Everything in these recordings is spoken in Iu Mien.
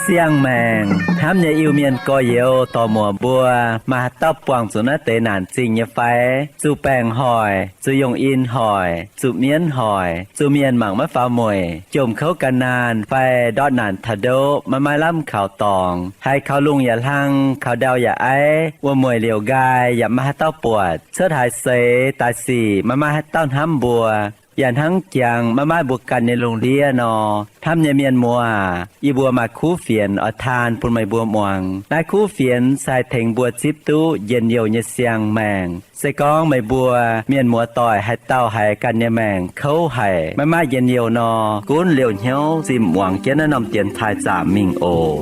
Siang-maengc hnamv nyei Iu-Mienh gorx-youz dorc-muoc mbuo, maaih haaix dauh buangh zuqc naaiv deix naanc zingh nyei fai? Zuqc baengc hoic, zuqc yongh in hoic, zuqc mienv hoic, zuqc mienh mangc maiv faaux mueic, jomc kouv gan naanh fai ndortv naanc taux ndoqv maiv maaih lamh kaux dorngx, haiz kaux lungh yaac hlang, kaux ndau yaac aiv, wuom-mueic liouc nqaai yaac maiv maaih haaix dauh buatc, cuotv haaix seix daaih sic maiv maaih haaix dauh hnamv mbuo, yaac hnangv jangx maiv maaih mbuo ganh nyei lungh ndiev nor, hnamv nyei mienh muoz aac, yie mbuo maaih kuv fienx oix taan bun meih mbuo muangx. Naaiv kuv fienx se haih tengx mbuo zipv duqv njien-youh nyei siang-maengc. Se gorngv meih mbuo mienh muoz-doic haaix dauh haiz ganh nyei maengc kouv haic, maiv maaih njien-youh nor, gunv liouh hnyouv zinh muangx jienv naaiv norm dienx taaih zaamc mingh oc.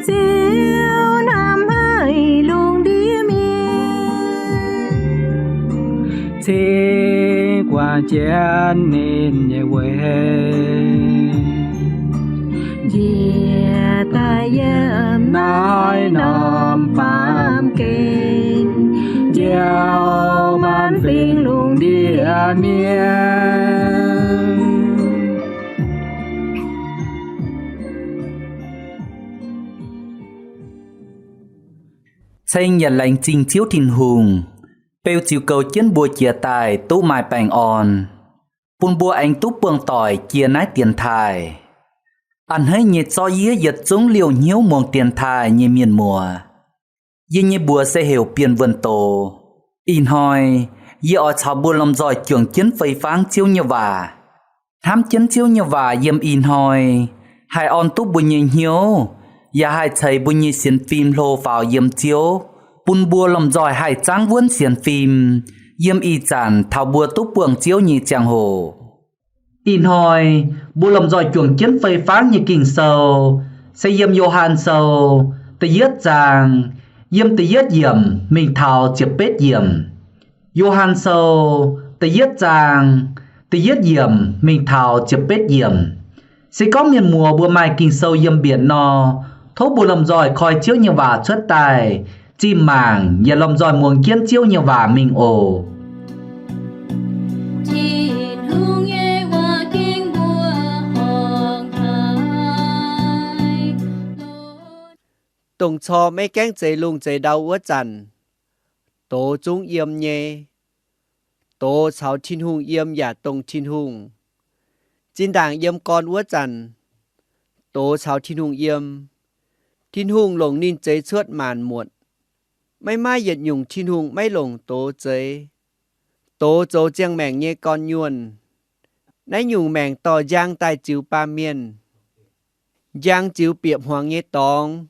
Ziouv hnamv haic lungh ndiev mienh, cingx guangc jienv ninh nyei weic, njiec daaih yiem naaiv norm baamh gen, njoux maanc fingx lungh ndiev mienh. Ceng yaac laengz zingh Ziouv Tin-Hungh, beu ziux goux jienv mbuo jiex daaih duqv maaih baengh orn, bun mbuo aengx duqv buangh doic jiex naaiv dienx taaih. A'hneiv nyei zorqv yie yietc zungv liouh hnyouv muangx dienx taaih nyei mienh muoz. Yie nyei mbuox se heuc Bienh Wuonh Doz. Ih hnoi yie oix caux mbuo lomh nzoih juangc jienv fei fangv Ziouv nyei waac. Hnamv jienv Ziouv nyei waac yiem ih hnoi haih orn duqv mbuo nyei hnyouv, yaac haih ceix mbuo nyei sienx fim hlo faaux yiem Ziouv, bun mbuo lomh nzoih haih zaangv wuonv sienx fim yiem ih zanc taux mbuo duqv buangh Ziouv nyei ziangh hoc. Ih hnoi mbuo lomh nzoih juangc jienv fei fangv nyei Ging-Sou se yiem Yo^han Sou da'yietv zaang, yiem da'yietv yiemc mingh taux ziepc betv yiemc. Yo^han Sou da'yietv zaang, da'yietv yiemc mingh taux ziepc betv yiemc. Se gorngv mienh muoz mbuo maaih Ging-Sou yiem mbienc nor, tov mbuo lomh nzoih koi Ziouv nyei waac cuotv daaih, zinh mangc yaac lomh nzoih muangx jienv Ziouv nyei waac mingh oc. Tin-Hungh nyei waac ging mbuo horngc haic. Dongh corc maiv gaengh zeix lungh zeix ndau wuov zanc, doz zungv yiem nyei. Doz caux Tin-Hungh yiem yaac dongh Tin-Hungh. Zinh ndaangc yiem gorn wuov zanc, doz caux Tin-Hungh yiem. Tin-Hungh longc ninh zeix cuotv maanc muotc. Maiv maaih yietc nyungc Tin-Hungh maiv longc doz zeix. Doz zoux ziangh maengc nyei gorn-nyuonh. Naaiv nyungc maengc dorh njang daaih ziux baamh mienh. Njang ziux bieqc hmuangx nyei dorngx,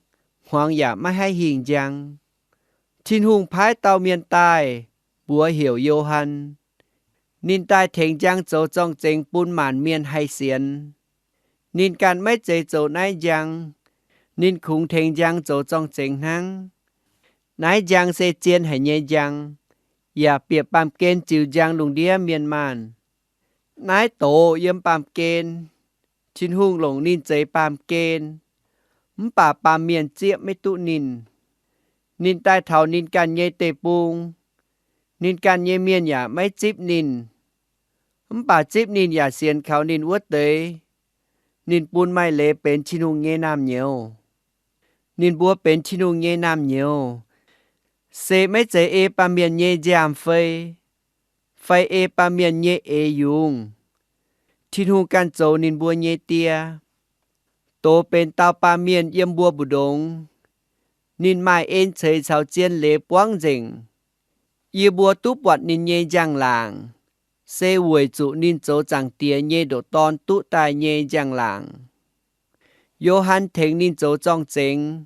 hmuangx yaac maiv haih hingh njang. Tin-Hungh paaiv dauh mienh daaih, mbuox heuc Yo^han. Ninh daaih tengx njang zoux zorng-zengx bun maanc mienh haih sienx. Ninh ganh maiv zeiz zoux naaiv njang. Ninh kungx tengx njang zoux zorng-zengx hnangv. Naaiv njang se zien haic nyei njang, yaac bieqc baamh gen ziux njang lungh ndiev mienh maanh. Naaiv doz yiem baamh gen. Tin-Hungh longc ninh zeix baamh gen, mv baac baamh mienh zieqv maiv duqv ninh. Ninh daaih taux ninh ganh nyei deic-bung. Ninh ganh nyei mienh yaac maiv zipv ninh. Mv baac zipv ninh yaac sienx kaux ninh wuov deix, ninh bun maaih leiz benx Tin-Hungh nyei naamh nyouz. Ninh mbuo benx Tin-Hungh nyei naamh nyouz, se maiv zeiz ei baamh mienh nyei nziaamv-fei, fai ei baamh mienh nyei eix yungz. Tin-Hungh ganh zoux ninh mbuo nyei Die. Doz benx dauh baamh mienh yiem mbuo mbu'ndongx. Ninh maaih en ceix caux zien leiz buangv nzengc. Yie mbuo duqv buatc ninh nyei njang-laangc, se weic zuqc ninh zoux Zaangc Diex nyei ndoqc Dorn duqv daaih nyei njang-laangc. Yo^han tengx ninh zoux zorng-zengx.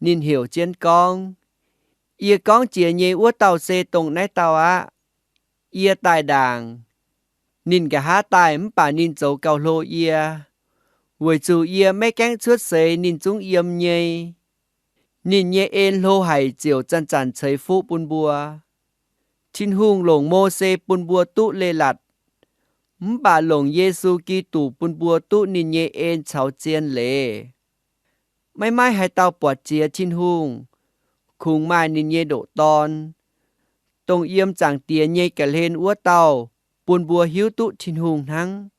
Ninh heuc jienv gorngv, Yie gorngv jiex nyei wuov dauh se dongh naaiv dauh aqv. Yie daaih ndaangc. Ninh nqa'haav daaih mv baac ninh zoux gauh hlo yie, weic zuqc yie maiv gaengh cuotv seix ninh zungv yiem nyei. Ninh nyei en hlo haic ziouc zanc-zanc ceix fuqv bun mbuo. Tin-Hungh longc Mose bun mbuo duqv leiz-latc. mv baac longc Yesu Giduc bun mbuo duqv ninh nyei en caux zien leiz. Maiv maaih haaix dauh buatc jiex Tin-Hungh, kungx maaih ninh nyei ndoqc Dorn, dongh yiem Zaangc Diex nyei ga'hlen wuov dauh, bun mbuo hiuv duqv Tin-Hungh hnangv.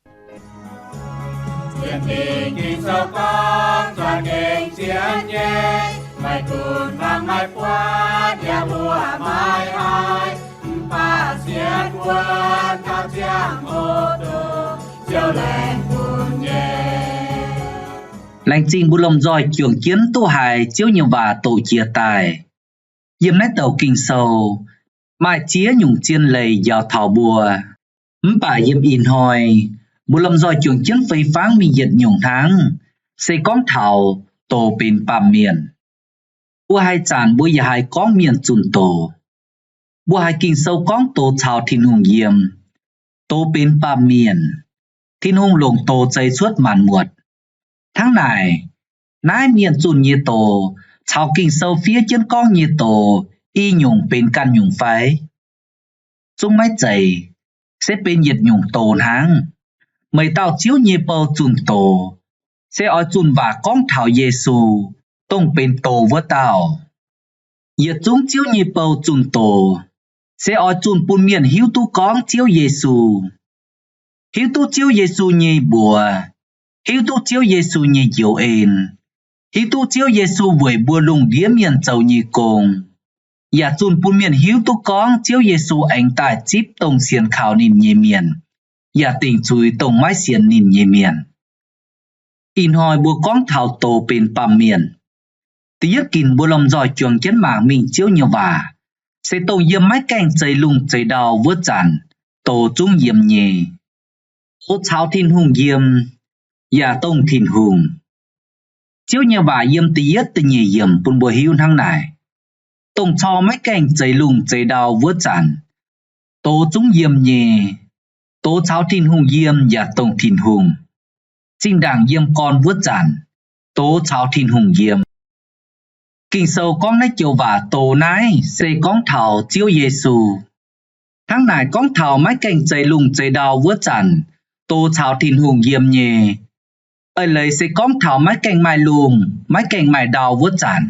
Laengz zingh mbuo lomh nzoih juangc jienv duqv haiz Ziouv nyei waac doqc jiex daaih. Yiem naaiv douc Ging-Sou maaih ziex nyungc zien leiz njaaux taux mbuo. Mv baac yiem ih hnoi mbuo lomh nzoih juangc jienv fei fangv mingh yietc nyungc hnangv, se gorngv taux doz benx baamh mienh. Wuov haaix zanc mbuo yaac haiz gorngv mienh zunh doz. Mbuo haiz Ging-Sou gorngv doz caux Tin-Hungh yiem, doz benx baamh mienh. Tin-Hungh longc doz zeix cuotv maanc muotc. Hnangv naaic, naaiv mienh zunh nyei doz caux Ging-Sou fiev jienv gorngv nyei doz i nyungc benx ganh nyungc fai? Zungv maiv zeiz, se benx yietc nyungc doz hnangv. Meih dauh Ziouv nyei bou zunh doz, se oix zunh waac gorngv taux Yesu, dongh benx doz wuov dauh. Yietc zungv Ziouv nyei bou zunh doz, se oix zunh bun mienh hiuv duqv gorngv Ziouv Yesu, hiuv duqv Ziouv Yesu nyei mbuox, hiuv duqv Ziouv Yesu nyei njoux en, hiuv duqv Ziouv Yesu weic mbuo lungh ndiev mienh zoux nyei gong, yaac zunh bun mienh hiuv duqv gorngv Ziouv Yesu aengx daaih zipv dongh sienx kaux ninh nyei mienh, yaac dingc zuiz dongh maiv sienx ninh nyei mienh. Ih hnoi mbuo gorngv taux doz benx baamh mienh, da'yietv ginc mbuo lomh nzoih juangc jienv mangc mingh Ziouv nyei waac, se dongh yiem maiv gaengh zeix lungh zeix ndau wuov zanc, doz zungv yiem nyei. Doz caux Tin-Hungh yiem, yaac dongh Tin-Hungh. Ziouv nyei waac yiem da'yietv da'nyeic yiemc bun mbuo hiuv hnangv naaic. Dongh corc maiv gaengh zeix lungh zeix ndau wuov zanc, doz zungv yiem nyei. Doz caux Tin-Hungh yiem yaac dongh Tin-Hungh. Zinh ndaangc yiem gorn wuov zanc, doz caux Tin-Hungh yiem. Ging-Sou gorngv naaiv joux waac doz naaiv se gorngv taux Ziouv Yesu. Hnangv naaic gorngv taux maiv gaengh zeix lungh zeix ndau wuov zanc, doz caux Tin-Hungh yiem nyei. Eix leiz se gorngv taux maiv gaengh maaih lungh, maiv gaengh maaih ndau wuov zanc,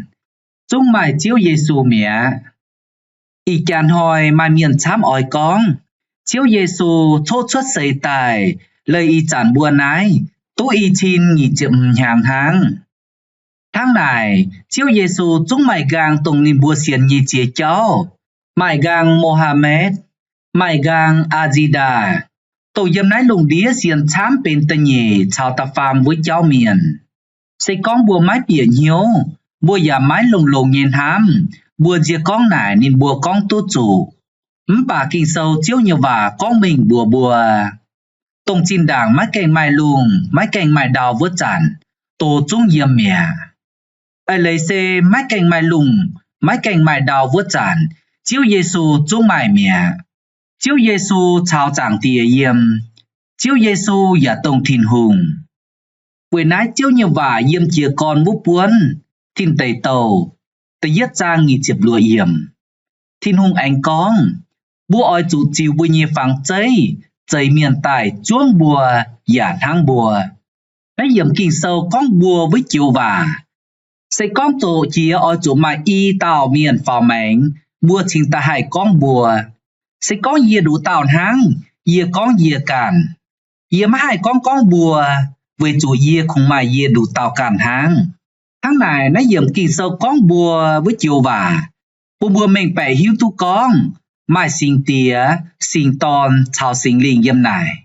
zungv maaih Ziouv Yesu mi'aqv. Ih jaax hnoi maaih mienh camv oix gorngv, Ziouv Yesu coqv cuotv seix daaih leih ih zanc mbuo naaiv duqv i cin nyic ziepc hmz hnyangx hnangv. Hnangv naaic, Ziouv Yesu zungv maaih nqaang dongh ninh mbuo sienx nyei ziex jauv, maaih nqaang Mohammed, maaih nqaang Aa^nzi^ndaa, dongh yiem naaiv lungh ndiev sienx camv benx da'nyeic caux da'faam wuov jauv mienh. Se gorngv mbuo maiv bieqc hnyouv, mbuo yaac maiv longx-longx nyei hnamv, mbuo nziex gorngv naaic ninh mbuo gorngv duqv zuqc. Mv baac Ging-Sou Ziouv nyei waac gorngv mengh mbuox mbuo, dongh zinh ndaangc maiv gaengh maaih lungh, maiv gaengh maaih ndau wuov zanc, doz zungv yiem mi'aqv. Eix leiz se maiv gaengh maaih lungh, maiv gaengh maaih ndau wuov zanc, Ziouv Yesu zungv maaih mi'aqv. Ziouv Yesu caux Zaangc Diex yiem. Ziouv Yesu yaac dongh Tin-Hungh. Weic naaiv Ziouv nyei waac yiem jiez gorn wuov buonv Tin Deic Douh da'yietv zaang nyic ziepc luoqc yiemc, Tin-Hungh aengx gorngv, mbuo oix zuqc ziux mbuo nyei fangx zeiv zeix mienh daaih zuangv mbuo yaac hnangv mbuo. Naaiv yiemc Ging-Sou gorngv mbuo wuov joux waac. Se gorngv zoqc jiex oix zuqc maaih i dauh mienh faaux maengx, mbuo cingx daaih haih gorngv mbuo. Se gorngv yie nduqc dauh hnangv, yie gorngv yie ganh. Yie maiv haih gorngv gorngv mbuo, weic zuqc yie kungx maaih yie nduqc dauh ganh hnangv. Hnangv naaic, naaiv yiemc Ging-Sou gorngv mbuo wuov joux waac, bun mbuo mengh baeqc hiuv duqv gorngv maaih Singx Diex, Singx Dorn caux Singx Lingh yiem naaic.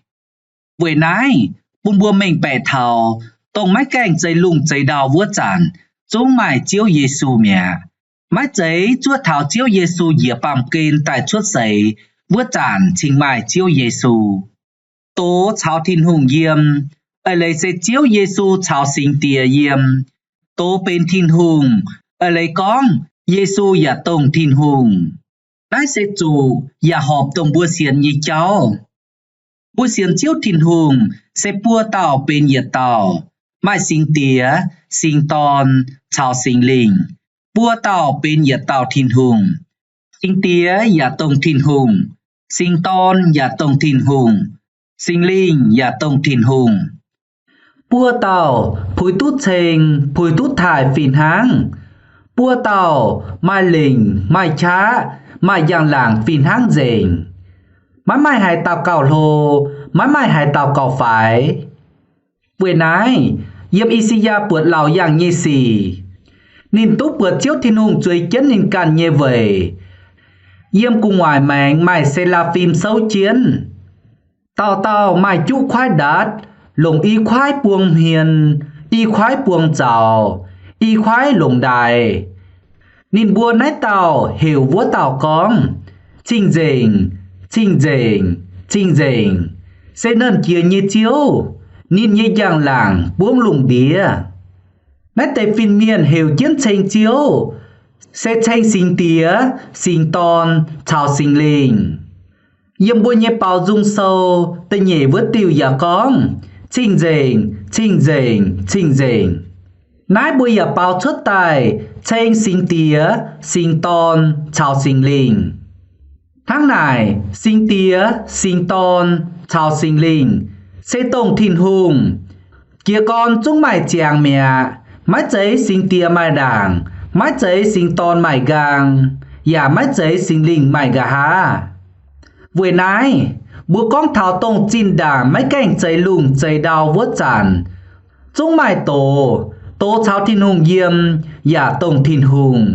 Weic naaiv, bun mbuo mengh baeqc taux dongh maiv gaengh zeix lungh zeix ndau wuov zanc, zungv maaih Ziouv Yesu mi'aqv. Maiv zeiz zuov taux Ziouv Yesu njiec baamh gen daaih cuotv seix wuov zanc cingx maaih Ziouv Yesu. Doz caux Tin-Hungh yiem, eix leiz se Ziouv Yesu caux Singx Diex yiem. Doz benx Tin-Hungh, eix leiz gorngv Yesu yaac dongh Tin-Hungh. Naaiv se zuqc yaac horpc dongh mbuo sienx nyei jauv. Mbuo sienx Ziouv Tin-Hungh se buo dauh benx yietc dauh, maaih Singx Diex, Singx Dorn caux Singx Lingh, buo dauh benx yietc dauh Tin-Hungh. Singx Diex yaac dongh Tin-Hungh, Singx Dorn yaac dongh Tin-Hungh, Singx Lingh yaac dongh Tin-Hungh. Buo dauh puix duqv ceng, puix duqv taaih fih hnangv. Buo dauh maaih lengc, maaih qaqv, maaih njang-laangc fih hnangv nzengc. Maiv maaih haaix dauh gauh hlo, maiv maaih haaix dauh gauh faix. Weic naaiv, yiem I^saa^yaa buatc laauc yangh nyei sic. Ninh duqv buatc Ziouv Tin-Hungh zueiz jienv ninh ganh nyei weic. Yiem gu'nguaaic maengx maaih se^laa^fim souv jienv. Dauh dauh maaih juqv kuaaiv ndatv, longc i kuaaiv buang hmien, i kuaaiv buang zaux, i kuaaiv longc ndaaix. Ninh mbuo naaiv dauh heuc wuov dauh gorngv, Cing-nzengc, cing-nzengc, cing-nzengc, se Nernh Jiex nyei Ziouv. Ninh nyei njang-laangc buangv lungh ndiev. Naaiv deix fin-mienh heuc jienv ceng Ziouv, se ceng Singx Diex, Singx Dorn caux Singx Lingh. Yiem mbuo nyei Baaux Nzung Sou da'nyeic wuov diuh yaac gorngv, Cing-nzengc, cing-nzengc, cing-nzengc. Naaiv mbuo yaac baaux cuotv daaih ceng Singx Diex, Singx Dorn caux Singx Lingh. Hnangv naaic, Singx Diex, Singx Dorn caux Singx Lingh se dongh Tin-Hungh. Jiez gorn zungv maaih ziangx mi'aqv. Maiv zeiz Singx Diex maaih ndaangc, maiv zeiz Singx Dorn maaih nqaang, yaac maiv zeiz Singx Lingh maaih nqa'haav. Weic naaiv, mbuo gorngv taux dongh zinh ndaangc maiv gaengh zeix lungh zeix ndau wuov zanc, zungv maaih doz. Doz caux Tin-Hungh yiem yaac dongh Tin-Hungh.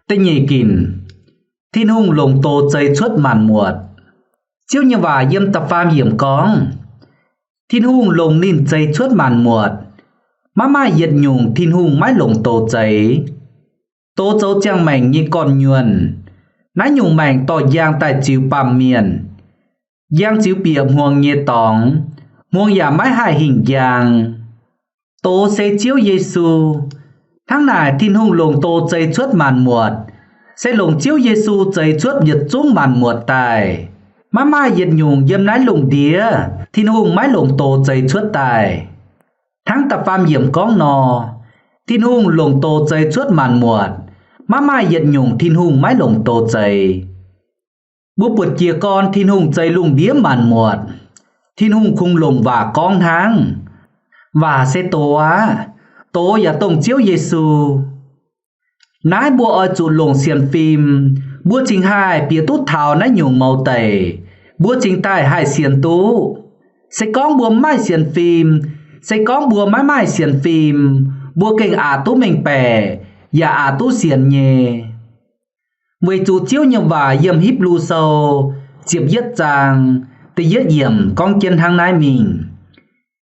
Da'nyeic ginc, Tin-Hungh longc doz zeix cuotv maanc muotc. Ziouv nyei waac yiem da'faam yiemc gorngv, Tin-Hungh longc ninh zeix cuotv maanc muotc. Maiv maaih yietc nyungc Tin-Hungh maiv longc doz zeix. Doz zoux ziangh maengc nyei gorn-nyuonh. Naaiv nyungc maengc dorh njang daaih ziux baamh mienh. Njang ziux bieqc hmuangx nyei dorngx, hmuangx yaac maiv haih hingh njang. Doz se Ziouv Yesu. Hnangv naaic, Tin-Hungh longc doz zeix cuotv maanc muotc, se longc Ziouv Yesu zeix cuotv yietc zungv maanc muotc daaih. Maiv maaih yietc nyungc yiem naaiv lungh ndiev Tin-Hungh maiv longc doz zeix cuotv daaih. Hnangv da'faam yiemc gorngv nor, Tin-Hungh longc doz zeix cuotv maanc muotc. Maiv maaih yietc nyungc Tin-Hungh maiv longc doz zeix. Mbuo buatc jiez gorn Tin-Hungh zeix lungh ndiev maanc muotc, Tin-Hungh kungx longc waac gorngv hnangv. Waac se doz aqv. Doz yaac dongh Ziouv Yesu. Naaiv mbuo oix zuqc longc sienx fim, mbuo cingx haih bieqc duqv taux naaiv nyungc mouz deic. Mbuo cingx daaih haih sienx duqv. Se gorngv mbuo mv maaih sienx fim, se gorngv mbuo maiv maaih sienx fim, mbuo gengh aqc duqv mengh baeqc yaac aqc duqv sienx nyei. Weic zuqc Ziouv nyei waac yiem Hipv^lu Sou ziepc yietv zaang da'yietv yiemc gorngv jienv hnangv naaiv mingh.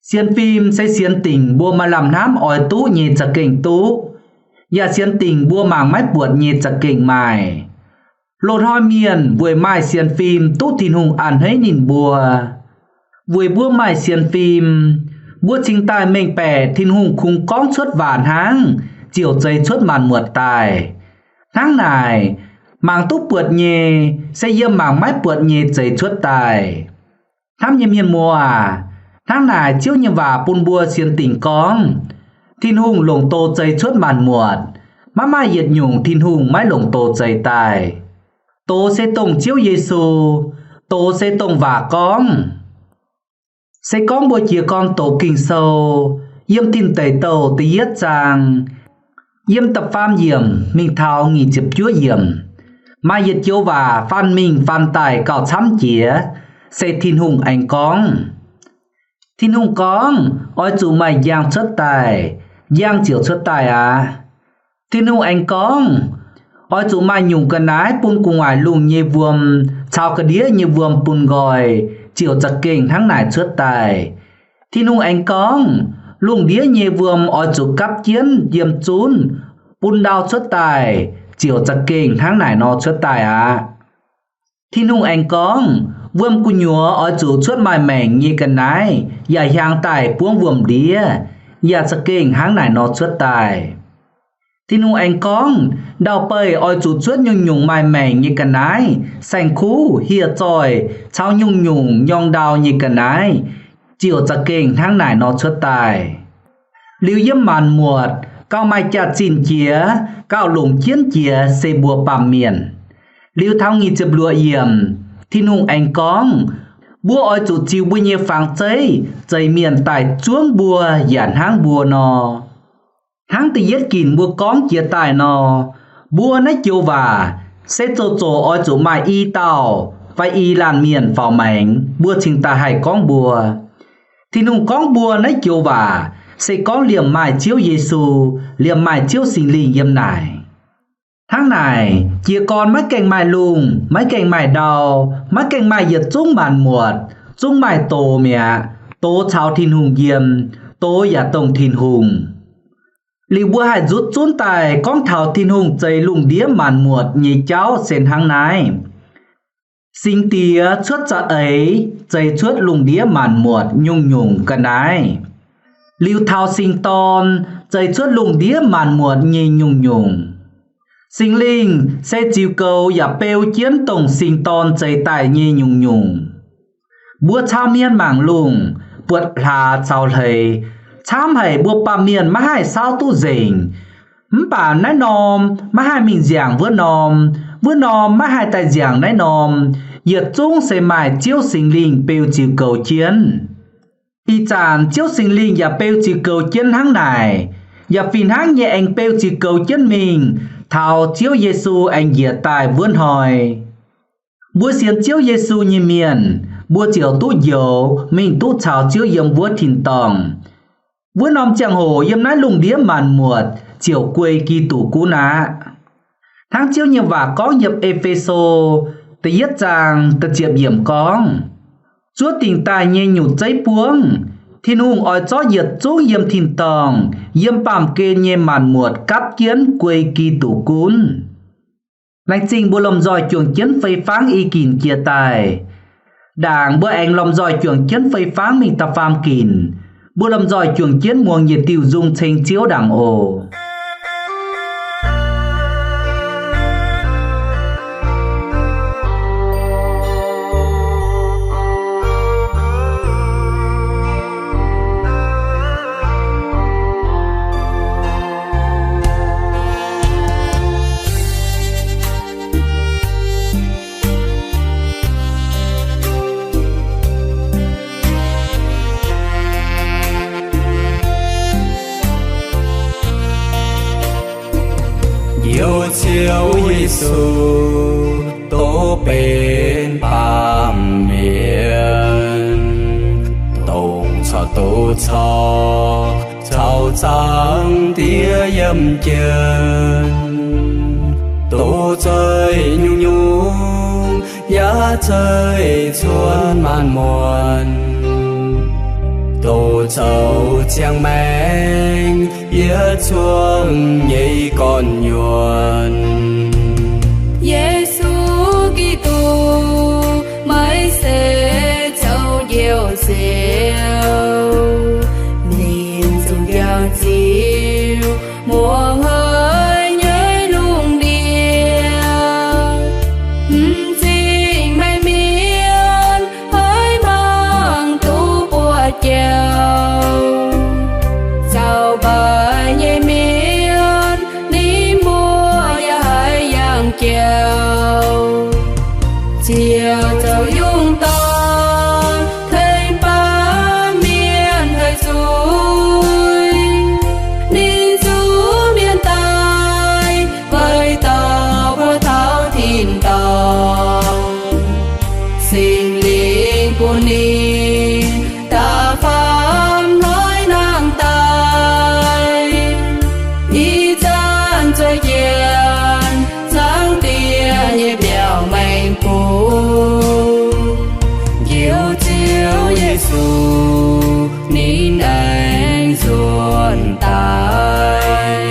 Sienx fim se sienx dingc mbuo maaih lamh hnamv oix duqv nyei za'gengh duqv, yaac sienx dingc mbuo mangc maiv buatc nyei za'gengh maaih. Loz-hnoi mienh weic maaih sienx fim duqv Tin-Hungh a'hneiv ninh mbuo. Weic mbuo maaih sienx fim, mbuo cingx daaih mengh baeqc Tin-Hungh kungx gorngv cuotv waac hnangv ziouc zeix cuotv maanc muotc daaih. Hnangv naaic, mangc duqv buatc nyei se yiem mangc maiv buatc nyei zeix cuotv daaih. Hnamv nyei mienh muoz aac, hnangv naaic Ziouv nyei waac bun mbuo sienx dingc gorngv, Tin-Hungh longc doz zeix cuotv maanc muotc. Maiv maaih yietc nyungc Tin-Hungh maiv longc doz zeix daaih. Doz se dongh Ziouv Yesu. Doz se dongh waac gorngv. Se gorngv mbuo jiez gorn doqc Ging-Sou yiem Tin Deic Douh da'yietv zaang, yiem da'faam yiemc mingh taux nyic ziepc juov yiemc, maaih yietc joux waac faan mingh faan daaih gauh camv jiex, se Tin-Hungh aengx gorngv. Tin-Hungh gorngv, Oix zuqc maaih njang cuotv daaih. Njang ziouc cuotv daaih aqv. Tin-Hungh aengx gorngv, Oix zuqc maaih nyungc ga'naaiv bun gu'nguaaic lungh nyei wuom caux ga'ndiev nyei wuom bun nqoi, ziouc za'gengh hnangv naaic cuotv daaih. Tin-Hungh aengx gorngv, Lungh ndiev nyei wuom oix zuqc gapv jienv yiem zunv bun ndau cuotv daaih, ziouc za'gengh hnangv naaic nor cuotv daaih aqv. Tin-Hungh aengx gorngv, Wuom gu'nyuoz oix zuqc cuotv maaih maengc nyei ga'naaiv yaac hiaangx daaih buangv wuom-ndiev, yaac za'gengh hnangv naaic nor cuotv daaih. Tin-Hungh aengx gorngv, Ndau-beih oix zuqc cuotv nyungc-nyungc maaih maengc nyei ga'naaiv, saeng-kuv, hieh zoih, caux nyungc-nyungc nyorng ndau nyei ga'naaiv, ziouc za'gengh hnangv naaic nor cuotv daaih. Liuz yiem maanc muotc gauh maaih jaax-zinh jiex, gauh longc jienv jiex se mbuo baamh mienh. Liuz taux nyic ziepc luoqc yiemc, Tin-Hungh aengx gorngv, mbuo oix zuqc ziux mbuo nyei fangx zeiv zeix mienh daaih zuangv mbuo yaac hnangv mbuo nor. Hnangv da'yietv ginc mbuo gorngv jiex daaih nor, mbuo naaiv joux waac se zoux-zoux oix zuqc maaih i dauh fai i laanh mienh faaux maengx mbuo cingx daaih haih gorngv mbuo. Tin-Hungh gorngv mbuo naaiv joux waac se gorngv liemh maaih Ziouv Yesu, liemh maaih Ziouv Singx Lingh yiem naaic. Hnangv naaic, jiez gorn maiv gaengh maaih lungh, maiv gaengh maaih ndau, maiv gaengh maaih yietc zungv maanc muotc, zungv maaih doz mi'aqv. Doz caux Tin-Hungh yiem, doz yaac dongh Tin-Hungh. Liuz mbuo haih nzutv zunv daaih gorngv taux Tin-Hungh zeix lungh ndiev maanc muotc nyei jauv se hnangv naaiv. Singx Diex cuotv za'eix zeix cuotv lungh ndiev maanc muotc nyungc-nyungc ga'naaiv. Liuz taux Singx Dorn zeix cuotv lungh ndiev maanc muotc nyei nyungc-nyungc. Singx Lingh se ziux goux yaac beu jienv dongh Singx Dorn zeix daaih nyei nyungc-nyungc. Mbuo cau mienh mangc lungh, buatc hlaax caux hleix, camv haic mbuo baamh mienh maiv haih saauv duqv nzengc. Mv baac naaiv norm maiv haih mingh nziangc wuov norm, wuov norm maiv haih daaih nziangc naaiv norm, yietc zungv se maaih Ziouv Singx Lingh beu ziux goux jienv. Ih zanc Ziouv Singx Lingh yaac beu ziux goux jienv hnangv naaic, yaac fih hnangv nyei aengx beu ziux goux jienv mingh taux Ziouv Yesu aengx njiec daaih wuov hnoi. Mbuo sienx Ziouv Yesu nyei mienh, mbuo ziouc duqv njoux mingh duqv caux Ziouv yiem wuov tin-dorngh. Wuov norm ziangh hoc yiem naaiv lungh ndiev maanc muotc ziouc guei Giduc gunv aqv. Hnangv Ziouv nyei waac gorngv yiem E^fe^so da'yietv zaang da'ziepc yiemc gorngv, zuov dingc daaih nyei nyutc zeiv buangv, Tin-Hungh oix zorqv yietc zungv yiem tin-dorngh, yiem baamh gen nyei maanc muotc gapv jienv guei Giduc gunv. Laengz zingh mbuo lomh nzoih juangc jienv fei fangv i ginc jiex daaih. Ndaangc mbuo aengx lomh nzoih juangc jienv fei fangv mingh da'faam ginc, mbuo lomh nzoih juangc jienv muangx yietc diuh nzung ceng Ziouv ndaangc oc. Njoux Ziouv Yesu, dov benx baamh mienh, dongh caux doz caux, caux Zaangc Diex yiem jienv, doz zeih nyungc-nyungc, yaac zeih cuotv maanc muotc, doz zoux ziangh maengc yietc zungv nyei gorn-nyuonh. Yesu Giduc, meih se zoux Njoux Ziouv, ninh zungv jangx ziux muoz-huin nyei lungh ndiev. M'zing meih mienh haiz mangc duqv buoz-jauv, zaux mbaaix nyei mienh ninh mbuo yaac haiz yangh jauv. Ziouv zoux yungh dorn tengx baamh mienh haih zuqc, ninh zuqc mienh daaih weic dorh mbuo taux tin-dorngh. Singx Lingh bun ninh da'faam hnoi nangh daaih, ih zanc zueiz jienv Zaangc Diex nyei mbiauz maengx bung. Njoux Ziouv Yesu, ninh aengx nzuonx daaih,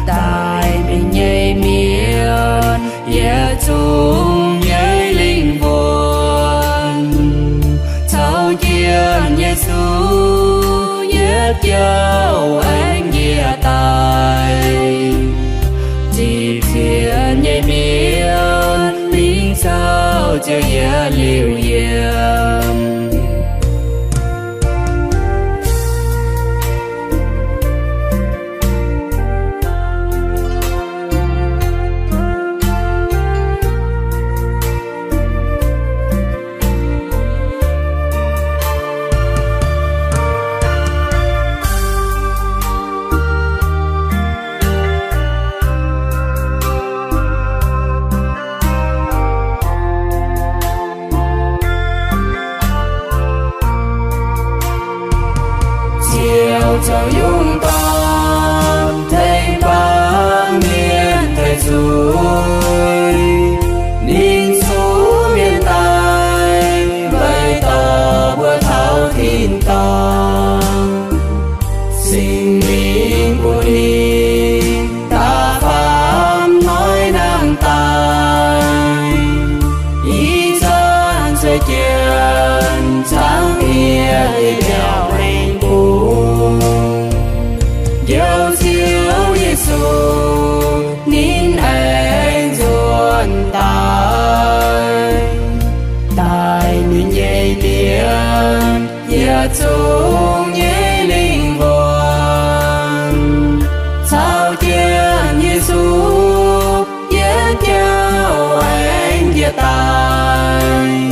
daaih ninh nyei mienh yietc zungv nyei lingh wuonh. Caux jienv Yesu yietc jauv aengx njiec daaih, ziqc zienx nyei mienh mingh caux Ziouv yietc liuz yiem. daaih,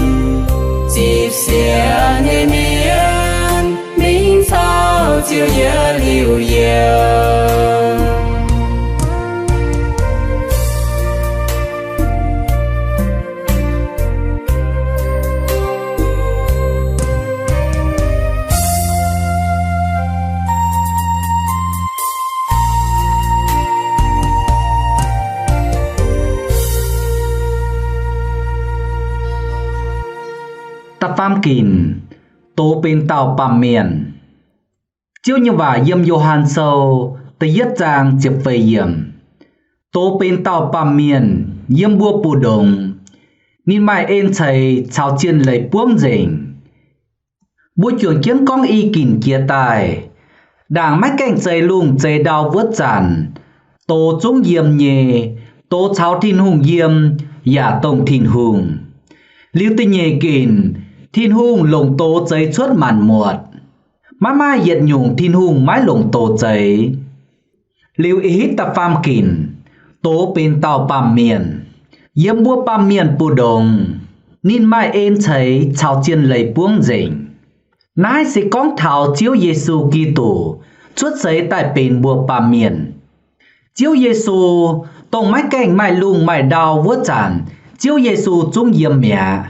zipv sienx nyei mienh mingh caux Ziouv yiem liuz yiem. Da'faam ginc, doz benx dauh baamh mienh. Ziouv nyei waac yiem Yo^han Sou da'yietv zaang ziepc feix yiemc. Doz benx dauh baamh mienh yiem mbuo mbu'ndongx. Ninh maaih en ceix caux zien leiz buangv nzengc. Mbuo juangc jienv gorngv i ginc jiex daaih, ndaangc maiv gaengh zeix lungh zeix ndau wuov zanc, doz zungv yiem nyei, doz caux Tin-Hungh yiem yaac dongh Tin-Hungh. Liuz da'nyeic ginc, Tin-Hungh longc doz zeix cuotv maanc muotc. Maiv maaih yietc nyungc Tin-Hungh maiv longc doz zeix. Liuz ih hitv da'faam ginc, doz benx dauh baamh mienh. Yiem mbuo baamh mienh mbu'ndongx, ninh maaih en ceix caux zien leiz buangv nzengc. Naaiv se gorngv taux Ziouv Yesu Giduc cuotv seix daaih benx mbuo baamh mienh. Ziouv Yesu, dongh maiv gaengh maaih lungh maaih ndau wuov zanc, Ziouv Yesu zungv yiem mi'aqv.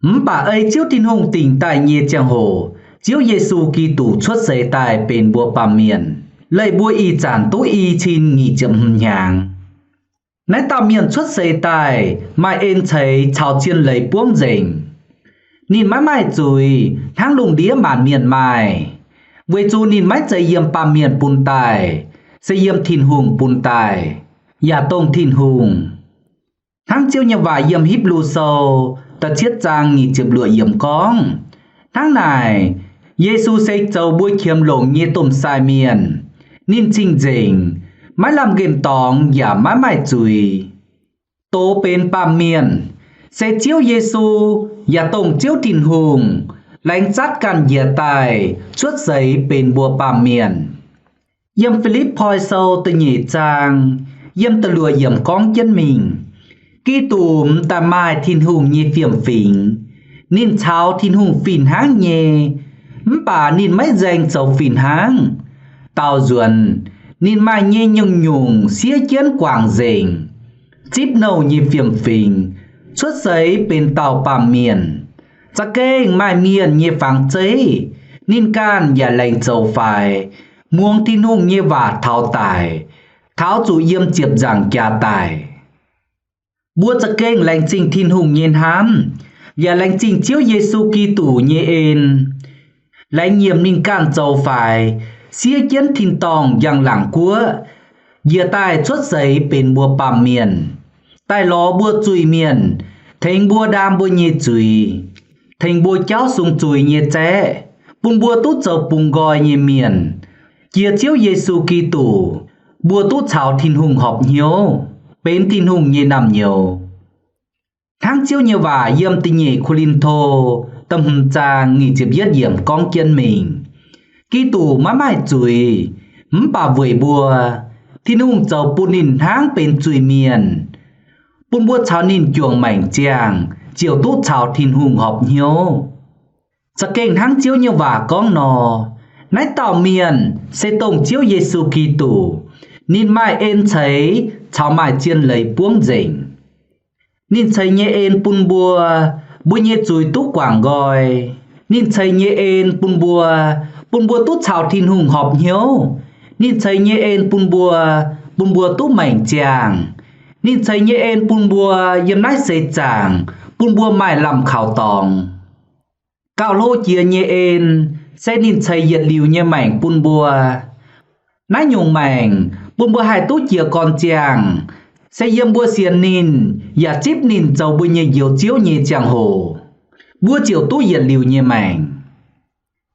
Mv baac ei Ziouv Tin-Hungh dingc daaih nyei ziangh hoc, Ziouv Yesu Giduc cuotv seix daaih benx mbuo baamh mienh, leih mbuo ih zanc duqv i cin nyic ziepc hmz hnyangx. Naaiv dauh mienh cuotv seix daaih maaih en ceix caux zien leiz buangv nzengc. Ninh maiv maaih zuiz hnangv lungh ndiev maanc mienh maaih, weic zuqc ninh maiv zeiz yiem baamh mienh bun daaih, se yiem Tin-Hungh bun daaih, yaac dongh Tin-Hungh. Hnangv Ziouv nyei waac yiem Hipv^lu Sou da'cietv zaang nyic ziepc luoqc yiemc gorngv, hnangv naaic, Yesu se zoux mbuo qiemx longc nyei domh sai mienh. Ninh cing-nzengc, maiv lamh nqemh dorngx yaac maiv maaih zuiz. Doz benx baamh mienh, se Ziouv Yesu yaac dongh Ziouv Tin-Hungh laengz zatv ganh njiec daaih cuotv seix benx mbuo baamh mienh. Yiem Fi^lipv^poi Sou da'nyeic zaang, yiem da'luoqc yiemc gorngv jienv mingh, Giduc m'daaih maaih Tin-Hungh nyei fiem-fingx. Ninh caux Tin-Hungh fih hnangv nyei, mv baac ninh maiv nzaeng zoux fih hnangv. Daaux nzuonx, ninh maaih nyei nyungc-nyungc siev jienv guangc nzengc, zipv nouh nyei fiem-fingx, cuotv seix benx dauh baamh mienh. Za'gengh maaih mienh nyei fangx zeiv, ninh ganh yaac laengz zoux faix, muangx Tin-Hungh nyei waac taux daic, taux zuqc yiem ziepc nzaangc jaax daic. Mbuo za'gengh laengz zingh Tin-Hungh nyei hnamv, yaac laengz zingh Ziouv Yesu Giduc nyei en. Laengz nyiemc ninh ganh zoux faix, siev jienv tin-dorngh njang-laangc guoqv, njiec daaih cuotv seix benx mbuo baamh mienh, daaih lorz mbuo zuiz-mienh, tengx mbuo ndaam mbuo nyei zuiz, tengx mbuo jauv sung zuiz nyei zaeqv, bun mbuo duqv zoux bungx nqoi nyei mienh. Jiex Ziouv Yesu Giduc, mbuo duqv caux Tin-Hungh horpc hnyouv, benx Tin-Hungh nyei naamh nyouz. Hnangv Ziouv nyei waac yiem da'nyeic Ko^lin^to da'hmz zaang nyic ziepc yietv yiemc gorngv jienv mingh, Giduc maiv maaih zuiz, mv baac weic mbuo, Tin-Hungh zoux bun ninh hnangv benx zuiz-mienh, bun mbuo caux ninh juangc maengc ziangh ziouc duqv caux Tin-Hungh horpc hnyouv. Za'gengh hnangv Ziouv nyei waac gorngv nor, naaiv dauh mienh se dongh Ziouv Yesu Giduc. Ninh maaih en ceix caux maaih zien leiz buangv nzengc. Ninh ceix nyei en bun mbuo, mbuo nyei zuiz duqv guangc nqoi. Ninh ceix nyei en bun mbuo, bun mbuo duqv caux Tin-Hungh horpc hnyouv. Ninh ceix nyei en bun mbuo, bun mbuo duqv maengc ziangh. Ninh ceix nyei en bun mbuo yiem naaiv seix zaangc bun mbuo maaih lamh kaux dorngx. Gauh hlo jiex nyei en se ninh ceix yietc liuz nyei maengc bun mbuo. Naaiv nyungc maengc bun mbuo haih duqv jiez gorn ziangh, se yiem mbuo sienx ninh yaac zipv ninh zoux mbuo nyei Njoux Ziouv nyei ziangh hoc, mbuo ziouc duqv yietc liuz nyei maengc.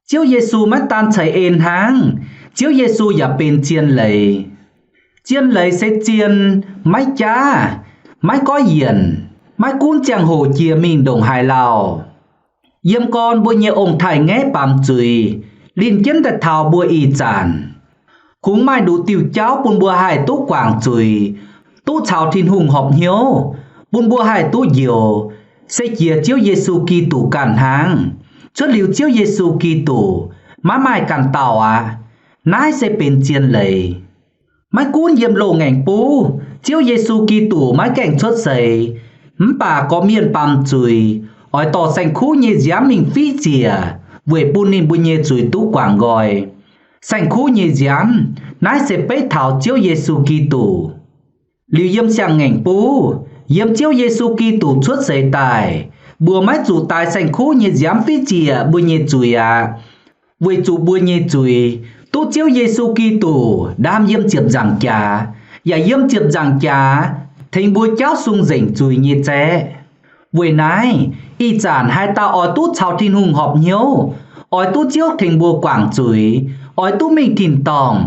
Ziouv Yesu maiv daan ceix en hnangv, Ziouv Yesu yaac benx zien leiz. Zien leiz se zien, maiv jaav, maiv goiv yienc, maiv gunv ziangh hoc jiex mingh ndongc haaix lauh. Yiem gorn mbuo nyei ong-taaix-ngaeqv baamz zuiz linh jienv daaih taux mbuo ih zanc. Kungx maaih nduqc diuh jauv bun mbuo haih duqv guangc zuiz, duqv caux Tin-Hungh horpc hnyouv, bun mbuo haih duqv njoux, se jiex Ziouv Yesu Giduc ganh hnangv. Cuotv liuz Ziouv Yesu Giduc, maiv maaih ganh dauh aqv. Naaiv se benx zien leiz. Maiv gunv yiem loz-ngaengc buv Ziouv Yesu Giduc maiv gaengh cuotv seix, mv baac gorqv-mienh baamz zuiz oix dorh saeng-kuv nyei nziaamv mingh fiv ziec weic bun ninh mbuo nyei zuiz duqv guangc nqoi. Saeng-kuv nyei nziaamv naaiv se beiv taux Ziouv Yesu Giduc. Liuz yiem siang-ngaengc buv, yiem Ziouv Yesu Giduc cuotv seix daaih, mbuo maiv zuqc daix saeng-kuv nyei nziaamv fiv ziec mbuo nyei zuiz aqv. Weic zuqc mbuo nyei zuiz duqv Ziouv Yesu Giduc ndaam yiem ziepc nzaangc jaax, yaac yiem ziepc nzaangc jaax tengx mbuo jaauv sung nzengc zuiz nyei zaeqv. Weic naaiv, ih zanc haaix dauh oix duqv caux Tin-Hungh horpc hnyouv, oix duqv Ziouv tengx mbuo guangc zuiz, oix duqv mingh tin-dorngh,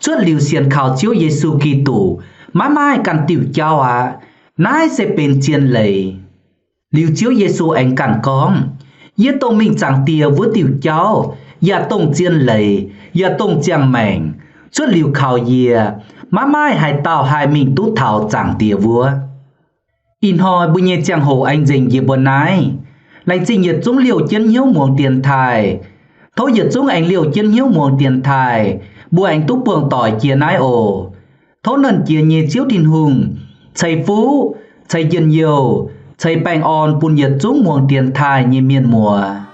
cuotv liuz sienx kaux Ziouv Yesu Giduc, maiv maaih ganh diuh jauv aqv. Naaiv se benx zien leiz. Liuz Ziouv Yesu aengx ganh gorngv, Yie dongh mingh Zaangc Diex wuov diuh jauv, yaac dongh zien leiz, yaac dongh ziangh maengc. Cuotv liuz kaux yie, maiv maaih haaix dauh haih mingh duqv taux Zaangc Diex wuov. Ih hnoi mbuo nyei ziangh hoc aengx nzengc njiec mbuo naaiv. Laengz zingh yietc zungv liouh jienv hnyouv muangx dienx taaih. Tov yietc zungv aengx liouh jienv hnyouv muangx dienx taaih, mbuo aengx duqv buangh doic jiex naaiv oc. Tov Nernh Jiex nyei Ziouv Tin-Hungh ceix fuqv, ceix njien-youh, ceix baengh orn bun yietc zungv muangx dienx taaih nyei mienh muoz.